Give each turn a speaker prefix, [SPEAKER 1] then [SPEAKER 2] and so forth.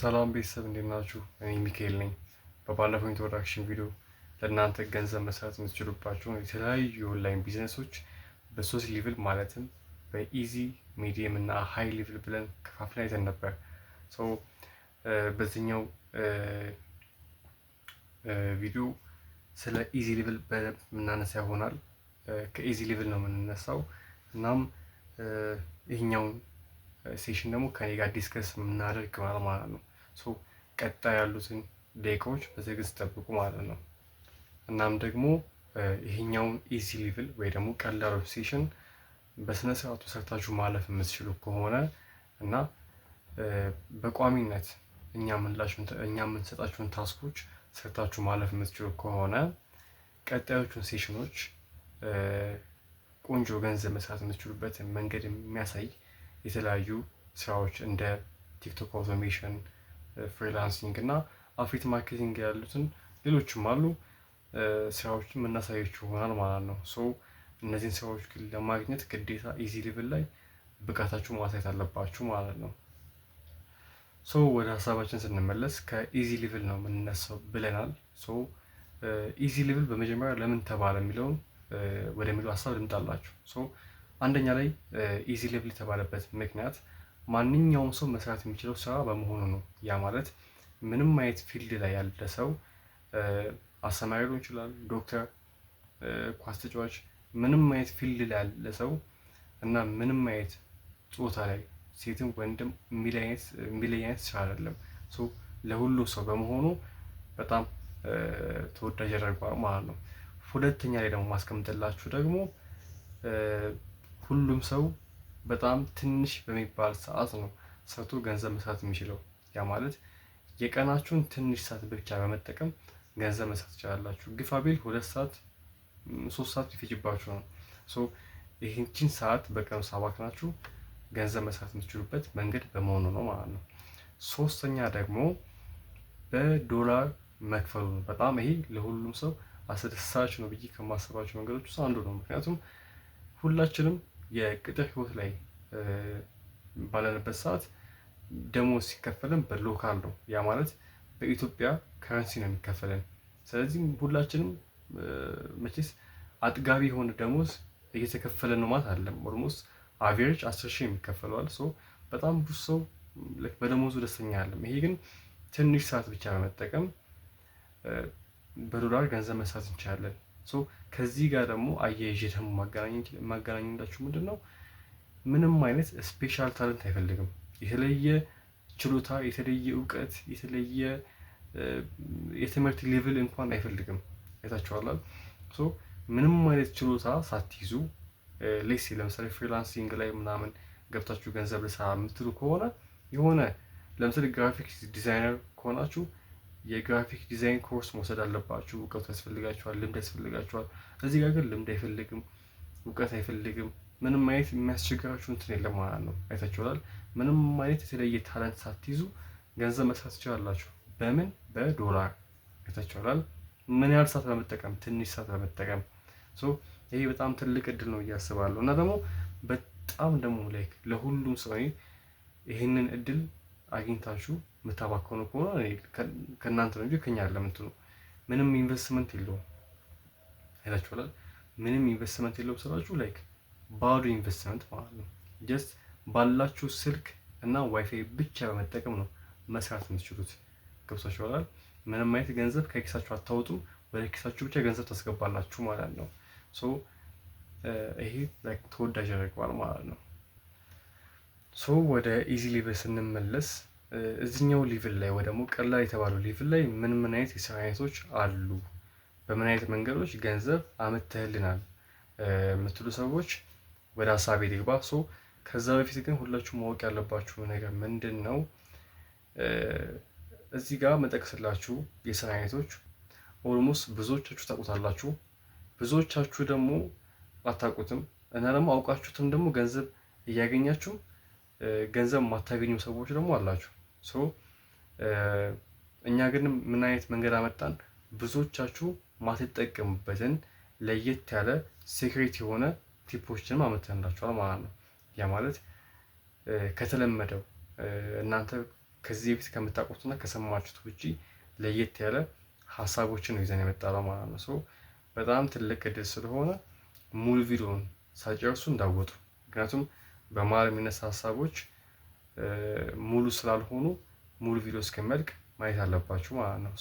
[SPEAKER 1] ሰላም ቤተሰብ፣ እንዴት ናችሁ? እኔ ሚካኤል ነኝ። በባለፈው introduction ቪዲዮ ለእናንተ ገንዘብ መስራት የምትችሉባቸውን የተለያዩ የ online business ኦች በሶስት level ማለትም በ easy፣ medium እና high level ብለን ከፋፍለን አይተን ነበር። So በዚህኛው ቪዲዮ ስለ easy level በደንብ የምናነሳ ይሆናል። ከ easy level ነው የምንነሳው። እናም ይህኛውን session ደግሞ ከኔ ጋር discuss የምናደርግ ይሆናል ማለት ነው። So ቀጣይ ያሉትን ደቂቃዎች በትዕግስት ጠብቁ ማለት ነው። እናም ደግሞ ይሄኛውን easy level ወይ ደግሞ ቀላሉ session በስነ ስርዓቱ ሰርታችሁ ማለፍ የምትችሉ ከሆነ እና በቋሚነት እኛ የምንሰጣችሁን task ኦች ሰርታችሁ ማለፍ የምትችሉ ከሆነ ቀጣዮቹን session ኦች ቆንጆ ገንዘብ መስራት የምትችሉበትን መንገድ የሚያሳይ የተለያዩ ስራዎች እንደ TikTok automation፣ freelancing እና affiliate marketing ያሉትን፣ ሌሎችም አሉ፣ ስራዎችን የምናሳያችሁ ይሆናል ማለት ነው። So እነዚህን ስራዎች ግን ለማግኘት ግዴታ easy level ላይ ብቃታችሁ ማሳየት አለባችሁ ማለት ነው። So ወደ ሀሳባችን ስንመለስ ከ easy level ነው የምንነሳው ብለናል። So easy level በመጀመሪያ ለምን ተባለ የሚለውን ወደሚለው ሀሳብ ልምጣላችሁ። So አንደኛ ላይ easy level የተባለበት ምክንያት ማንኛውም ሰው መስራት የሚችለው ስራ በመሆኑ ነው። ያ ማለት ምንም አይነት field ላይ ያለ ሰው፣ አስተማሪ ሊሆን ይችላል፣ ዶክተር፣ ኳስ ተጫዋች፣ ምንም አይነት field ላይ ያለ ሰው እና ምንም አይነት ጾታ ላይ ሴትም ወንድም የሚለይ አይነት ስራ አይደለም። ለሁሉም ሰው በመሆኑ በጣም ተወዳጅ ያደርገዋል ማለት ነው። ሁለተኛ ላይ ደግሞ ማስቀምጥላችሁ ደግሞ ሁሉም ሰው በጣም ትንሽ በሚባል ሰዓት ነው ሰርቶ ገንዘብ መስራት የሚችለው። ያ ማለት የቀናችሁን ትንሽ ሰዓት ብቻ በመጠቀም ገንዘብ መስራት ትችላላችሁ። ግፋ ቢል 2 ሰዓት፣ 3 ሰዓት ቢፈጅባችሁ ነው። So ይህችን ሰዓት በቀን ሳባክናችሁ ገንዘብ መስራት የምትችሉበት መንገድ በመሆኑ ነው ማለት ነው። ሶስተኛ ደግሞ በዶላር መክፈሉ ነው። በጣም ይሄ ለሁሉም ሰው አስደሳች ነው ብዬ ከማስባቸው መንገዶች ውስጥ አንዱ ነው። ምክንያቱም ሁላችንም የቅጥር ህይወት ላይ ባለንበት ሰዓት ደሞዝ ሲከፈለን በ local ነው። ያ ማለት በኢትዮጵያ currency ነው የሚከፈለን። ስለዚህ ሁላችንም መቼስ አጥጋቢ የሆነ ደሞዝ እየተከፈለን ነው ማለት አይደለም። Almost average 10,000 የሚከፈለዋል። So በጣም ብዙ ሰው በደሞዙ ደስተኛ አይደለም። ይሄ ግን ትንሽ ሰዓት ብቻ በመጠቀም በዶላር ገንዘብ መስራት እንችላለን። So ከዚህ ጋር ደግሞ አያይዤ ደግሞ ማገናኝላችሁ ምንድን ነው፣ ምንም አይነት special talent አይፈልግም። የተለየ ችሎታ፣ የተለየ እውቀት፣ የተለየ የትምህርት level እንኳን አይፈልግም። አይታችኋል። So ምንም አይነት ችሎታ ሳትይዙ let's say ለምሳሌ freelancing ላይ ምናምን ገብታችሁ ገንዘብ ልስራ የምትሉ ከሆነ፣ የሆነ ለምሳሌ graphic designer ከሆናችሁ የ graphic design course መውሰድ አለባችሁ። እውቀቱ ያስፈልጋችኋል፣ ልምድ ያስፈልጋችኋል። እዚህ ጋር ግን ልምድ አይፈልግም፣ እውቀት አይፈልግም። ምንም አይነት የሚያስቸግራችሁ እንትን የለም ማለት ነው። አይታችኋል። ምንም አይነት የተለየ talent ሳትይዙ ገንዘብ መስራት ትችላላችሁ። በምን? በዶላር። አይታችኋል። ምን ያህል ሰዓት በመጠቀም? ትንሽ ሰዓት በመጠቀም። So ይሄ በጣም ትልቅ እድል ነው ብዬ አስባለሁ። እና ደግሞ በጣም ደግሞ like ለሁሉም ሰው ይህንን እድል አግኝታችሁ የምታባከኑ ከሆነ ከእናንተ ነው እንጂ ከኛ አይደለም። እንትኑ ምንም ኢንቨስትመንት የለውም። አይታችኋል። ምንም ኢንቨስትመንት የለውም ስላችሁ like ባዶ ኢንቨስትመንት ማለት ነው። Just ባላችሁ ስልክ እና ዋይፋይ ብቻ በመጠቀም ነው መስራት የምትችሉት። ገብቷችኋል? ምንም አይነት ገንዘብ ከኪሳችሁ አታወጡም። ወደ ኪሳችሁ ብቻ ገንዘብ ታስገባላችሁ ማለት ነው። So ይሄ like ተወዳጅ ያደርገዋል ማለት ነው። So ወደ easy level ስንመለስ እዚኛው level ላይ ወይ ደግሞ ቀላል የተባለው level ላይ ምን ምን አይነት የስራ አይነቶች አሉ፣ በምን አይነት መንገዶች ገንዘብ አምጥተህልናል የምትሉ ሰዎች ወደ ሀሳቤ ልግባ። So ከዛ በፊት ግን ሁላችሁ ማወቅ ያለባችሁ ነገር ምንድን ነው? እዚህ ጋር መጠቅስላችሁ የስራ አይነቶች almost ብዙዎቻችሁ ታውቁታላችሁ፣ ብዙዎቻችሁ ደግሞ አታውቁትም እና ደግሞ አውቃችሁትም ደግሞ ገንዘብ እያገኛችሁ ገንዘብ የማታገኙ ሰዎች ደግሞ አላችሁ። So እኛ ግን ምን አይነት መንገድ አመጣን? ብዙዎቻችሁ ማትጠቀሙበትን ለየት ያለ secret የሆነ tip ኦችንም አመተንላችኋል ማለት ነው። ያ ማለት ከተለመደው እናንተ ከዚህ በፊት ከምታውቁትና ከሰማችሁት ውጪ ለየት ያለ ሀሳቦችን ነው ይዘን የመጣነው ማለት ነው። So በጣም ትልቅ እድል ስለሆነ ሙሉ ቪዲዮውን ሳይጨርሱ እንዳይወጡ። ምክንያቱም በመሀል የሚነሳ ሀሳቦች ሙሉ ስላልሆኑ ሙሉ ቪዲዮ እስከሚያልቅ ማየት አለባችሁ ማለት ነው።